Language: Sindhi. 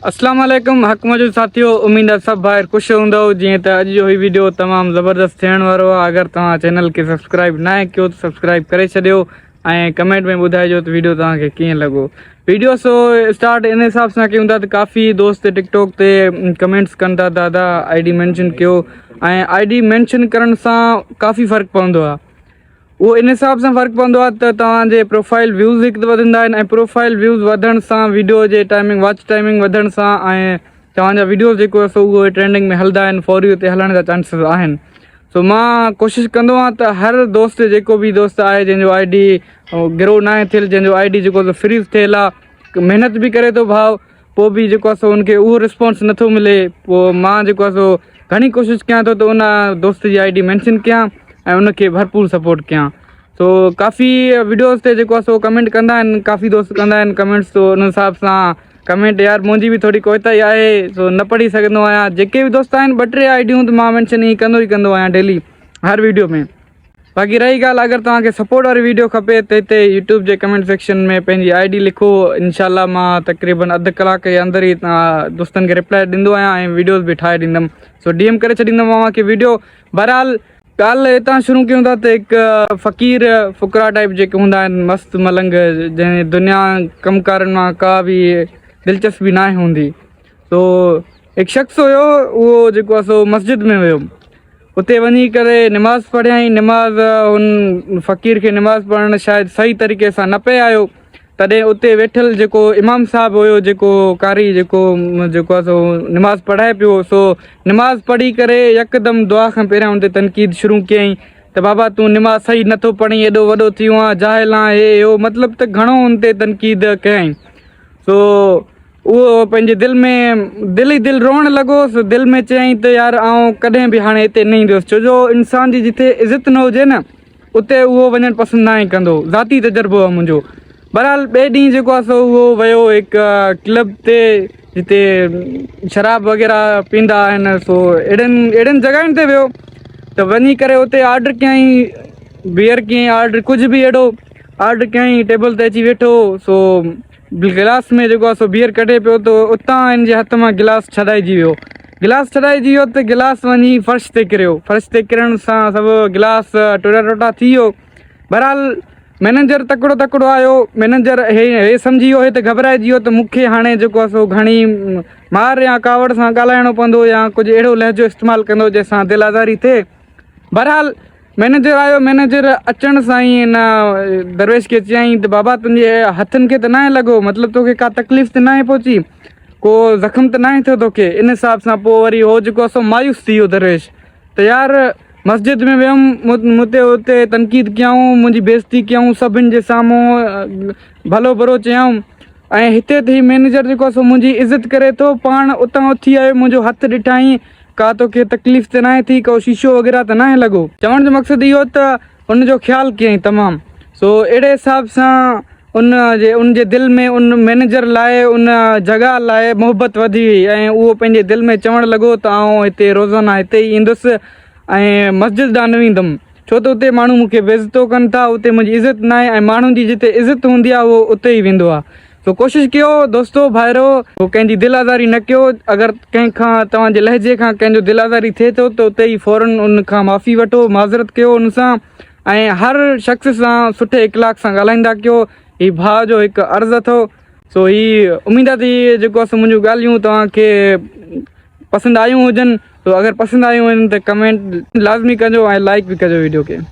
اسلام عليڪم حق موجود ساٿيو اميد آ سڀ ڀائر خوش هوندؤ جيئن ته اڄ جو هي ويڊيو تمام زبردست ٿيڻ وارو آ اگر توهان چينل کي سبسڪرائب ناهي ڪيو ته سبسڪرائب ڪري ڇڏيو ۽ ڪمينٽ ۾ ٻڌائجو ته ويڊيو توهان کي ڪيئن لڳو ويڊيو سو اسٽارٽ ان حساب سان ڪيون ٿا ته ڪافي دوست ٽڪ ٽاڪ تي ڪمينٽس ڪن ٿا دادا I D mention ڪيو ۽ I D mention ڪرڻ سان ڪافي فرق پوندو آ اهو ان حساب سان فرق پوندو آهي ته توهان جي پروفائل ويوز هڪ ته وڌندا آهن ۽ پروفائل ويوز وڌڻ سان ويڊيو جي ٽائمنگ واچ ٽائمنگ وڌڻ سان ۽ توهان جا ويڊيوز جيڪو آهي سو اهو ٽرينڊنگ ۾ هلندا آهن فوري اتي هلڻ جا چانسز آهن سو مان ڪوشش ڪندو آهيان ته هر دوست جيڪو به دوست آهي جنهن جو I D گرو ناهي ٿيل جنهن جو I D جيڪو فريز ٿيل آهي محنت به ڪري ٿو ڀاء پوء به جيڪو آهي سو ان کي اهو رسپانس نٿو ملي پوء مان جيڪو آهي سو گهڻي ڪوشش ڪيان ٿو ته ان دوست جي I D mention ڪيان ۽ ان کي ڀرپور سپورٽ ڪيان سو ڪافي وڊيوز تي جيڪو آهي سو ڪمينٽ ڪندا آهن ڪافي دوست ڪندا آهن ڪمينٽس تو ان حساب سان ڪمينٽ يار منهنجي به ٿوري ڪوتاهي آهي سو نه پڙهي سگهندو آهيان جيڪي به دوست آهن ٻه ٽي آئيڊيون ته مان مينشن ائين ڪندو ئي ڪندو آهيان ڊيلي هر ويڊيو ۾ باقي رهي ڳالهه اگر توهان کي سپورٽ واري ويڊيو کپي ته هتي يوٽيوب جي ڪمينٽ سيڪشن ۾ پنهنجي I D لکو انشاء الله مان تقريبن اڌ ڪلاڪ جي اندر ئي توهان دوستن کي ريپلائي ڏيندو آهيان ۽ ويڊيوز به ٺاهي ڏيندم سو ڊي ايم ڪري ڇڏيندم اوهان کي ويڊيو بهرحال ڳالهه هتان شروع ڪيون ٿا ته هڪ فقير فقرا ٽائپ جيڪي هوندا آهن مست ملنگ جنهن دنيا ڪم ڪارن مان ڪا به دلچسپي ناهي هوندي سو هڪ شخص هيو اهو جيڪو آهي سو مسجد ۾ ويو اتي وڃي ڪري نماز پڙهيائين نماز ان فقير کي نماز پڙهڻ شايد صحيح طريقي سان نه پئي آيو تڏهن اتي ويٺل جيڪو امام صاحب هيو جيڪو قاري جيڪو جيڪو آهي سو نماز پڙهائي پيو سو نماز پڙهي ڪري يڪدم دعا کان پهريان ان تي تنقيد شروع ڪيائين ته بابا تون نماز صحيح نٿو پڙهين ايڏو وڏو ٿي ويو آهين جاهل آهين هي هو مطلب ته گهڻو ان تي تنقيد ڪيائين سو اهو پنهنجي دل ۾ دل ئي دل روئڻ لڳو سو دل ۾ چيائين ته يار آئون ڪڏهن به هاڻي هتي نه ايندس ڇو جو انسان جي جتي عزت نه هجي نه اتي اهو وڃڻ پسند ناهي ڪندو ذاتي تجربو آهي منهنجو بهرحال ٻئي ڏينهن جيڪو آهي سو اهو ويو هڪ ڪلب تي جتي شراب وغيره پيندا آهن سو اهڙن اهڙن جڳهين تي ويو ته وڃي ڪري اتي آرڊر ڪيائين بيئر ڪيائين آرڊر ڪجهه به اهڙو آرڊر ڪيائين ٽيبل تي اچي ويٺو سو گلاس ۾ جيڪو آهي سو بيئر ڪڍي پيو ته اتان هن جي هٿ مان گلاس ڇڏائجي ويو گلاس ڇڏائجي ويو ته گلاس وڃي فرش تي ڪريو فرش تي ڪرڻ سان سڀ گلاس ٽوٽا ٽوٽا ٿي ويو بهرحال مئنيجر تڪڙو تڪڙو آيو مئنيجر هي هي سمجهي ويو هي ته گهٻرائجي ويو ته مون کي هاڻي جيڪو آهي سو گهڻي مار يا ڪاوڙ سان ڳالهائڻو پوندو يا ڪجهه اهڙو لهجو استعمال ڪندو جنهن سان دل آزاري ٿئي بهرحال مئنيجر آيو، مئنيجر اچڻ سان ئي هن درويش کي چيائين ته بابا تنهنجي هٿن کي ته ناهي لڳو، مطلب توکي ڪا تڪليف ته ناهي پهچي، ڪو زخم ته ناهي ٿيو توکي، ان حساب سان پوء وري هو جيڪو آهي سو مايوس ٿي ويو درويش ته يار مسجد ۾ ويم مون تي اتي تنقيد ڪيائون، منهنجي بيعزتي ڪيائون، سڀن جي سامهون ڀلو برو چيائون ۽ هتي ته هي مئنيجر جيڪو آهي سو منهنجي عزت ڪري ٿو، پاڻ اتان اٿي آيو منهنجو هٿ ڏٺائين ڪا توکي تڪليف ته ناهي ٿي، ڪو شيشو وغيره ته ناهي لڳو. چوڻ جو مقصد اهو ته ان جو خيال ڪيائين تمام. سو اهڙي حساب سان ان جي ان جي دل ۾ ان مئنيجر لاء ان جڳهه لاء محبت وڌي وئي ۽ اهو پنهنجي دل ۾ چوڻ لڳو ته آئون هتي روزانه هتي ئي ايندس ۽ مسجد ڏانهن نه ويندم ڇو ته اتي ماڻهو مون کي بيعزتو ڪن ٿا اتي منهنجي عزت ناهي ۽ ماڻهن جي جتي عزت هوندي آهي اهو اتي ئي ويندو آهي. سو ڪوشش ڪيو دوستو ڀائرو ڪنهن جي دل آزاري نه ڪيو اگر ڪنهن کان توهان جي لهجي کان ڪنهن جو دل آزاري ٿئي ٿو ته اتي ئي فورن ان کان معافي وٺو معذرت ڪيو ان سان ۽ هر شخص سان سٺي اخلاق سان ڳالهائيندا ڪيو هي ڀاء جو هڪ عرض اٿو سو هي اميد آهي ته هي جيڪو آهي سو منهنجون ڳالهيون توهان کي پسند آيون هجن سو اگر پسند آيون هجن ته ڪمينٽ لازمي ڪجو ۽ لائڪ به ڪجو ويڊيو کي.